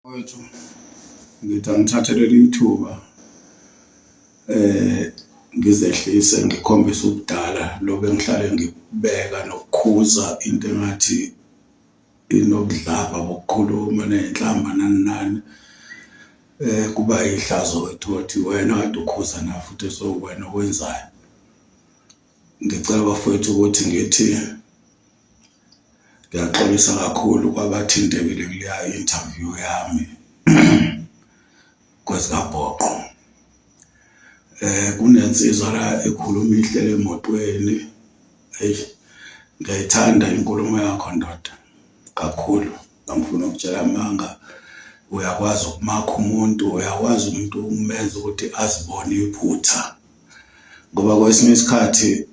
Mfowethu, ngithi angithathe leli thuba ngizehlise ngikhombise ubudala lobu engihlale ngikubeka nokukhuza into engathi inobudlabha bokukhuluma ney'nhlamba nani nani. Kuba yihlazo-ke tholukuthi uwena okade ukhuza nawe futhi sekuwena okwenzayo. Ngicela bafowethu ukuthi ngithi ngiyaxolisa kakhulu kwabathintekile kuleya interview yami kwezikabhoqo. Kunensizwa la ekhuluma ihleli emotweni, eish ngiyayithanda inkulumo yakho ndoda kakhulu, angifuni ukutshela amanga. Uyakwazi ukumakha umuntu, uyakwazi umuntu ukumenza ukuthi azibone iphutha ngoba kwesinye isikhathi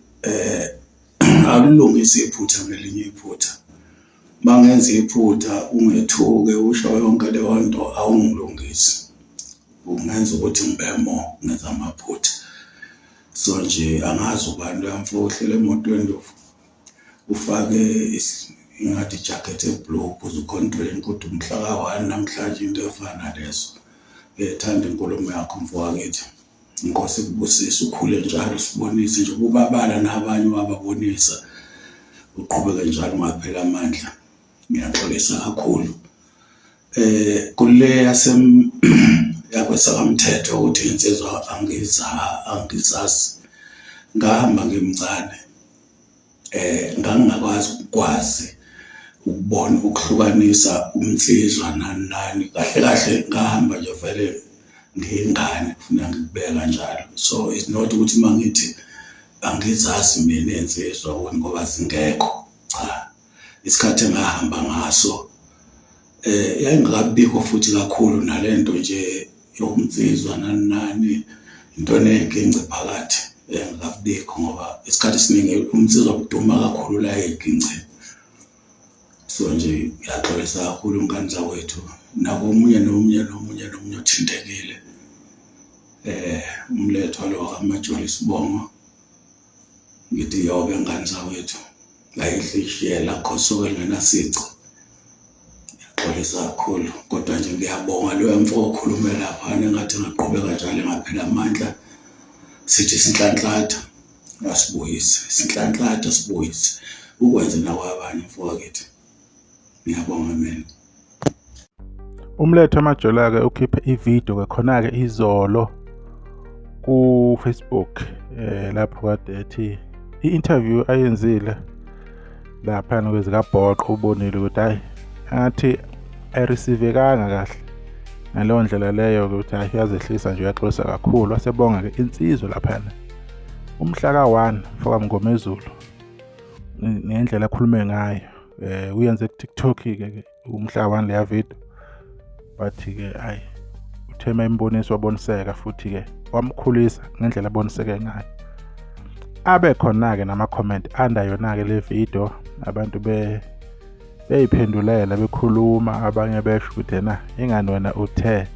akulungisi iphutha ngelinye iphutha. Uma ngenza iphutha ungethuke usho yonke leyo nto awungilungisi, ungenza ukuthi ngibe more ngenza amaphutha. So nje angazi ubani loya mfo ohleli emotweni ufake ingathi ijakhethi e-blue uphuza u-cold drink kodwa umhla ka-one namhlanje into efana nalezo. Ngiyayithanda inkulumo yakho mfowakithi. Inkosi ikubusise ukhule njalo sibonise nje ubabala nabanye wababonisa uqhubeke njalo ungapheli amandla. Ngiyaxolisa kakhulu kule yase yakwesakamthetho ukuthi insizwa angiza angizazi ngahamba ngimncane. Ngangingakwazi ukwazi ukubona ukuhlukanisa uMsizwa nani nani, kahle kahle ngahamba nje vele ngiyingane kufuneka ngikubeke kanjalo. So it's not ukuthi uma ngithi angizazi mina iy'nsizwa ukuthi ngoba zingekho, cha isikhathi engahamba ngaso yayingakabikho futhi kakhulu nalento nje yobunsizwa nani nani into eney'ginci phakathi engakabikho ngoba isikhathi esiningi unsizwa kuduma kakhulu la ey'gincini. So nje ngiyaxolisa kakhulu ngane zakwethu nakomunye nomunye nomunye nomunye othintekile uMlethwa lo kaMajola isibongo. Ngithi yobe ngane zakwethu ayidle ishiyela khosuke lingenasici. Ngiyaxolisa kakhulu kodwa nje ngiyabonga loya mfo okhulume laphana engathi engaqhubeka njalo engapheli amandla. Sithi sinhlanhlatha asibuyise, sinhlanhlatha sibuyise ukwenze nakwabanye mfo wakithi. Ngiyabonga mina. Umletho Majola-ke ukhiphe ividiyo-ke khona-ke izolo ku-Facebook lapho kade ethi i-interview ayenzile laphana kwezikabhoqo ubonile ukuthi hhayi ngathi ayirisivekanga kahle ngaleyo ndlela leyo ukuthi hhayi uyazehlisa nje uyaxolisa kakhulu wasebonga-ke insizwa laphana umhla ka-1 mfokaMngomezulu ngendlela akhulume ngayo uyenze ku-TikTok-ke umhla 1 leya video bathi-ke ayi uthe uma imbonisi waboniseka futhi-ke wamkhulisa ngendlela aboniseke ngayo abe khona-ke nama-comment under yona-ke le video abantu beyiphendulela bekhuluma abanye besho ukuthi ena ingani wena uthe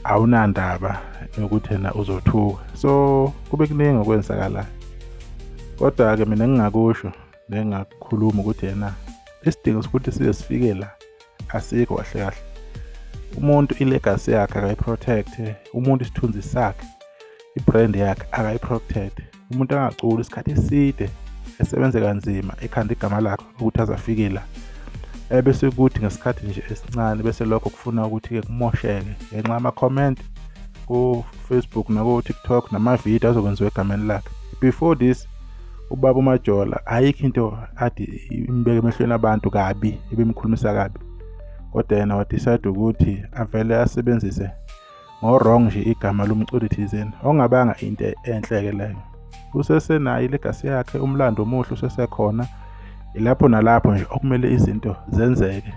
awunandaba nokuthi yena uzothuka so kube kuningi okwenzakalayo kodwa-ke mina engingakusho nengakukhuluma ukuthi yena isidingo sokuthi size sifike la asikho kahle kahle umuntu ilegacy yakhe akayiprotect umuntu isithunzi sakhe ibrand yakhe akayiprotect umuntu angaculi isikhathi eside esebenze kanzima ekhanda igama lakhe ukuthi azafike la ebese kuthi ngesikhathi nje esincane bese lokho kufuna ukuthi-ke kumosheke ngenxa yama-comment ku-Facebook nako-TikTok namavidiyo azokwenziwa egameni lakhe before this ubaba uMajola ayikho into ade imbeke emehlweni abantu kabi ebimkhulumisa kabi kodwa yena wadecide ukuthi avele asebenzise ngo-wrong nje igama lomculi thizeni okungabanga into enhle-ke leyo usesenayo ilegasi yakhe umlando omuhle usesekhona ilapho nalapho nje okumele izinto zenzeke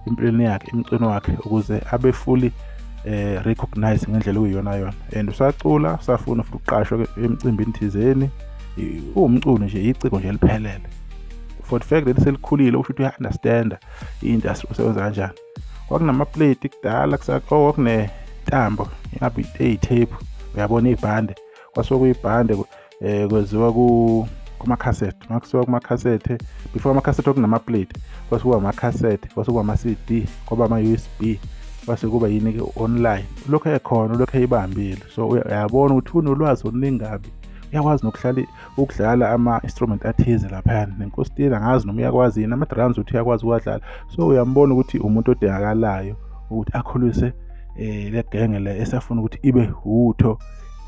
empilweni yakhe emculweni wakhe ukuze abe fully recognize ngendlela okuyiyona yona and usacula usafuna futhi ukuqashwa emcimbini thizeni uwumculo nje iciko nje eliphelele for the fact that selikhulile usho ukuthi uya-understanda i-industry usebenza kanjani kwakunamaplate kudala oh kwakunentambo ingabe eyithephu uyabona ibhande kwasuke kuyibhande kwenziwa ku kumakhasethi makusuka kumakhasethe before amakhasethe kwakunama-plate kwase kuba amakhasethe kwase kuba ama-CD kwaba ama-USB Kwase kuba yini-ke online, ulokhu ekhona, ulokhu eyibambile. So uyabona ukuthi unolwazi oluningi kabi, uyakwazi nokuhlala ukudlala ama-instrument athize laphayana, nenkositini angazi noma uyakwazi yini, ama-drums uthi uyakwazi ukuwadlala. So uyambona ukuthi umuntu odingakalayo ukuthi akhulise le genge le esafuna ukuthi ibe utho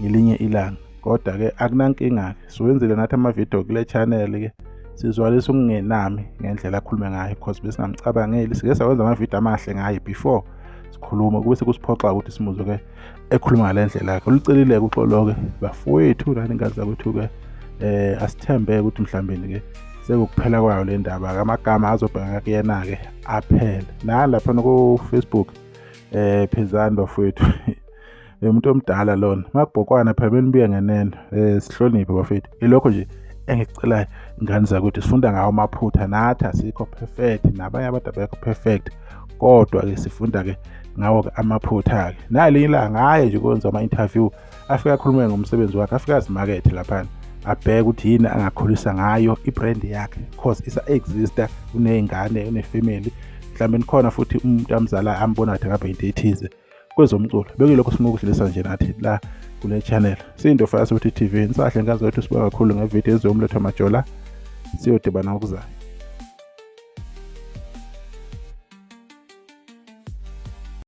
ngelinye ilanga. Kodwa-ke akunankinga-ke, siwenzile nathi amavidiyo kule channel-ke, sizwalisa ukungenami ngendlela akhulume ngayo because besingamcabangeli. Sike sawenza amavidiyo amahle ngaye before sikhuluma, kube sekusiphoxa ukuthi simuzwe-ke ekhuluma ngale ndlela-ke. Ulucelile-ke uxolo-ke bafowethu nani ngane zakwethu-ke, asithembe ukuthi mhlawumbe-ke sekukuphela kwayo le ndaba-ke, amagama azobheka kuyena-ke aphele. Nani laphana ku-Facebook phezani bafowethu, umuntu omdala lona makubhokwana phela benibuye ngenene, sihloniphe bafethu. Ilokho nje engikucelayo ngane zakwethu, sifunda ngawo amaphutha, nathi asikho perfect, nabanye abantu abekho perfect, kodwa-ke sifunda-ke ngawo-ke amaphutha-ke. Nalinye ilanga ngaye nje kwenza ama-interview, afike akhulume ngomsebenzi wakhe, afike azimakethe laphana, abheke ukuthi yini angakhulisa ngayo i-brand yakhe, cause isa-exista, uney'ngane, une-family, mhlawumbe nikhona futhi umuntu amzala ambona ngathi ngabe into ethize kwezomculo. Bekuyilokho sifuna ukudlulisa nje nathi la kule channel. Siyinto Fire Soweto TV, nisahle ngane zakwethu, sibonga kakhulu ngevidiyo ezomletho Majola. Siyodibana ngokuzayo.